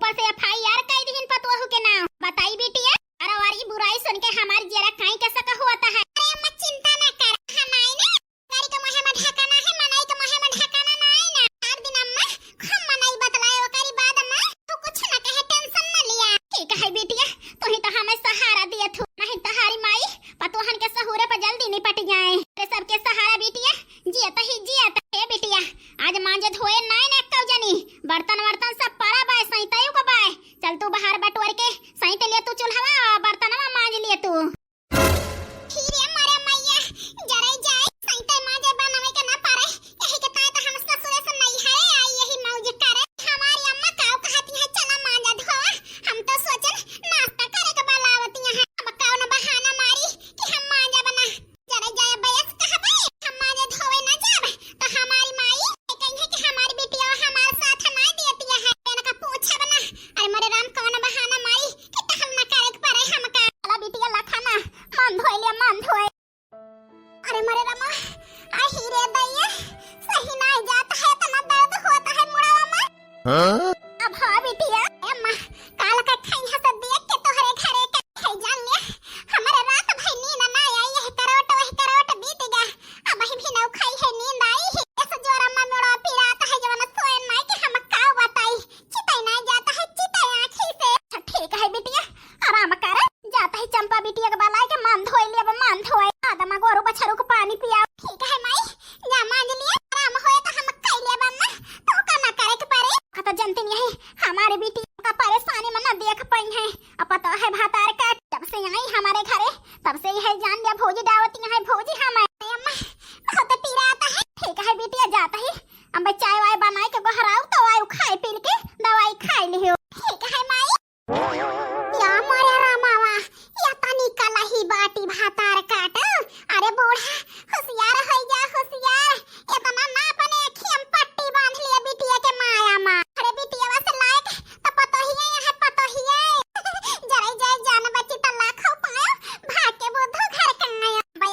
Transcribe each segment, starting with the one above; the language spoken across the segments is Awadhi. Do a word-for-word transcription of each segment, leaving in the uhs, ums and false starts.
ऊपर से एफ आई आर कई दिहिन पतोहू के नाम। बताई बिटिया, अरे और ई बुराई सुन के हमार जियरा काई के सक होता है। अरे अम्मा चिंता ना कर, हम आई ना। गाड़ी के मुँहे में ढकाना है, मनई के मुँहे में ढकाना ना आई ना। चार दिन अम्मा खूब मनई बतलाए, ओकरी बाद अम्मा तू कुछ ना कहे, टेंशन ना लिया। ठीक है बिटिया, तू ही तो हमें सहारा दिया थू, नहीं तोहारी माई पतोहन के सहूरे पर जल्दी निपट जाए। ते सबके सहारा बिटिया, जियत ही जियत। हे बिटिया, आज मांजे धोए नाई ने कौ जनी, बर्तन वर्तन सब परा बाय, सैतयू को बाय। चल तू बाहर बटोर के सैत लिया तू चूल्हवा, बर्तनवा मांज लिया तू। खीरे मरे मैया, जरे जाए, सैते मांजे बनावे के ना पारे, यही के ताय तो हम ससुरे से नैहरे आई यही मौज करे। हमारी अम्मा काऊ कहती है, चला मांजा धोवा, हम तो सोचन नाश्ता करे के बलावती है। अब कौन बहाना मारी कि हम मांजा बना, जरे जाए बयस कहबे, हम मांजे धोवे ना जाब, तो हमारी माई ये कही है कि हमारी बिटिया हमारे साथ ना दियतिया है, इनका पूछब ना। अरे मोरे राम, कौन बहाना मारी कि तहल ना करे के परे हमका। चला बिटिया लखना, मन धोए ले, मन धोए। अरे मोरे रामा, आ हीरे दैया, सही ना जात है, इतना दर्द होता है मुड़ावा में। हाँ? अब हाँ बिटिया, ए अम्मा, काल का खैया से देख के तोहरे घरे के खाई जान ले। हमारे रात भर नींद ना आई, यह करोट वह करोट बीत गया। अब ही भी नौ खाई है, नींद आई है। ऐसा जोर अम्मा मुड़ा पिरात है, जवन सोए माई के हम काव बताई। चिताई ना जाता है, चिताई आँखी से। अच्छा ठीक है बिटिया, आराम कर। जाता ही चंपा बिटिया के बलाए के मान धोए लिया, अब मान धोए। आदमा गोरू बछरू को पानी पिया। ठीक है माई, जा मांज लिया, आराम होए तो हम कई लेब अम्मा, तो का ना करे के परे। का तो जनती नहीं है, हमारे बिटिया का परेशानी में ना देख पाई है। अब पता है भातार का जब से आई हमारे घरे, तब से ही है जान लिया भौजी डावती है भौजी हमारे। अम्मा, बहुत पीरा आता है। ठीक है बिटिया, जाता ही अब चाय वाय बनाए के गोहराऊ तो आयु खाए पी के दवाई खाए लियो। ठीक है माई। या मोरे रामावा, या तनी कलही बाटी भातार काट। अरे बूढ़ा, होशियार होई जा, होशियार। इतना ना अपने अखिया में पट्टी बांध लिया बिटिया के माया मा। अरे बिटिया से लायक तो पतोहिए यहाँ है, पतोहिए। जरे जाए जान बची तो लाखों पायो, भाग के बुद्धू घर के आया।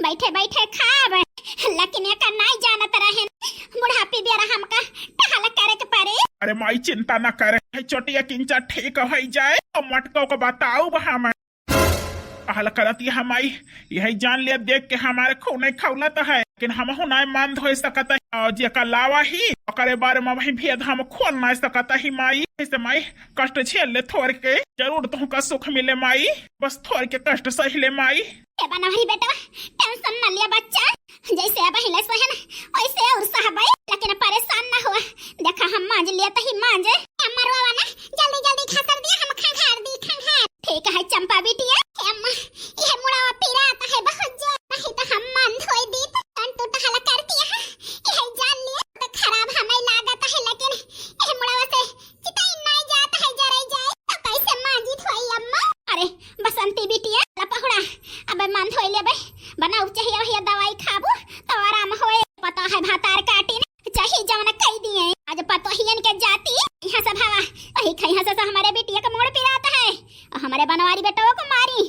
बैठे बैठे खाब। लेकिन एका नाई जानत रहे, बुढ़ापी बेरा हमका टहल करे के पड़े। अरे माई, चिंता न करे, है चोटिया किंचा ठीक होइ जाए, तो मटको को बताऊ हम। टहल करत ये हमाई, यही जान ले, देख के हमारे खून खौलत है, लेकिन हमहू नाई मान धोए सकत है। और जेका लावा ही, ओकरे बारे में वही भेद हम खोल नाई सकत ही माई। ऐसे माई, कष्ट झेल ले थोर के, जरूर तुहका सुख मिले माई, बस थोर के कष्ट सह ले माई। ए बनवारी बेटवा, टेंशन न लिया बच्चा, जैसे अब हिले सोहन वैसे और सहबे, लेकिन परेशान न हुआ। देखा हम मांज लिया तही मांज। अम्मा रोवा ना, जल्दी जल्दी घसर दिया, हम खंगार दी खंगार। ठीक है चंपा बिटिया। हे अम्मा, यह मुड़ावा पिरात है बहुत जोर, नहीं तो हम मान धोई दीत। तन तू टहल करती है, यह जान लिया तो खराब हमें लागत है, लेकिन यह मुड़ावा से चिताई नाई जात है, जरे जाए तो कैसे मांजी धोई अम्मा? अरे बसंती बिटिया, ला पहुड़ा, अबे मान धोई लेबे, बनाऊ चाहिए वही दवाई खाबू तो आराम होए। पता है भातार काटी ने चाही जवन कई दिए। आज पतोहियन के जाती, यहाँ से भावा, वही खई यहाँ से हमारे बिटिया का मूड़ पिरात है, और हमारे बनवारी बेटवा को मारी।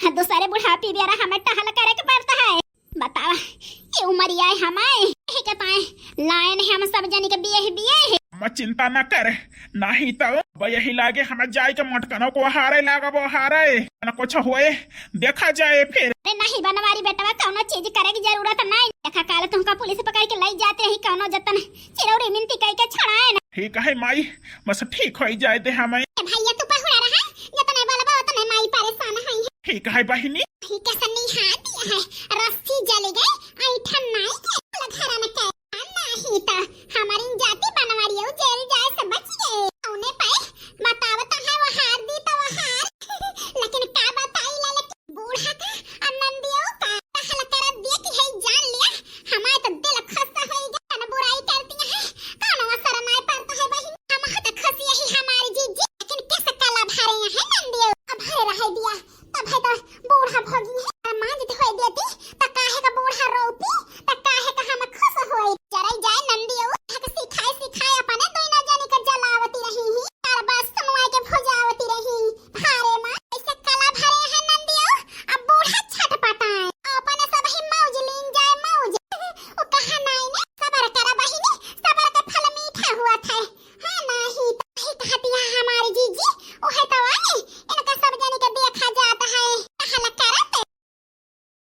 हाँ, दूसरे बुढ़ापी बेरा हमें टहल करे के पड़ता है। बतावा, ये उमरिया है हमारे, यही के ताए लाइन है हम सब जनी के बिये ही बिये है। अम्मा चिंता न कर, नहीं तो अब यही लागे हमें जाए के मटकनों को हारे लागबो हारे, न कुछ होए, देखा जाए फिर। अरे नहीं बनवारी बेटवा, कौनो चीज करे की जरूरत नहीं। देखा काल तुमका पुलिस पकड़ के ले जाते ही कौनो जतन चिरौरी मिनती कह के छुड़ाए ना। ठीक है माई, बस ठीक हो जाए दे हमें। ए भैया तू पहुड़ा रहा, जतने बोलबो उतने माई परेशान है। ठीक है बहिनी। ठीक है सन्नी, हाँ दिया है।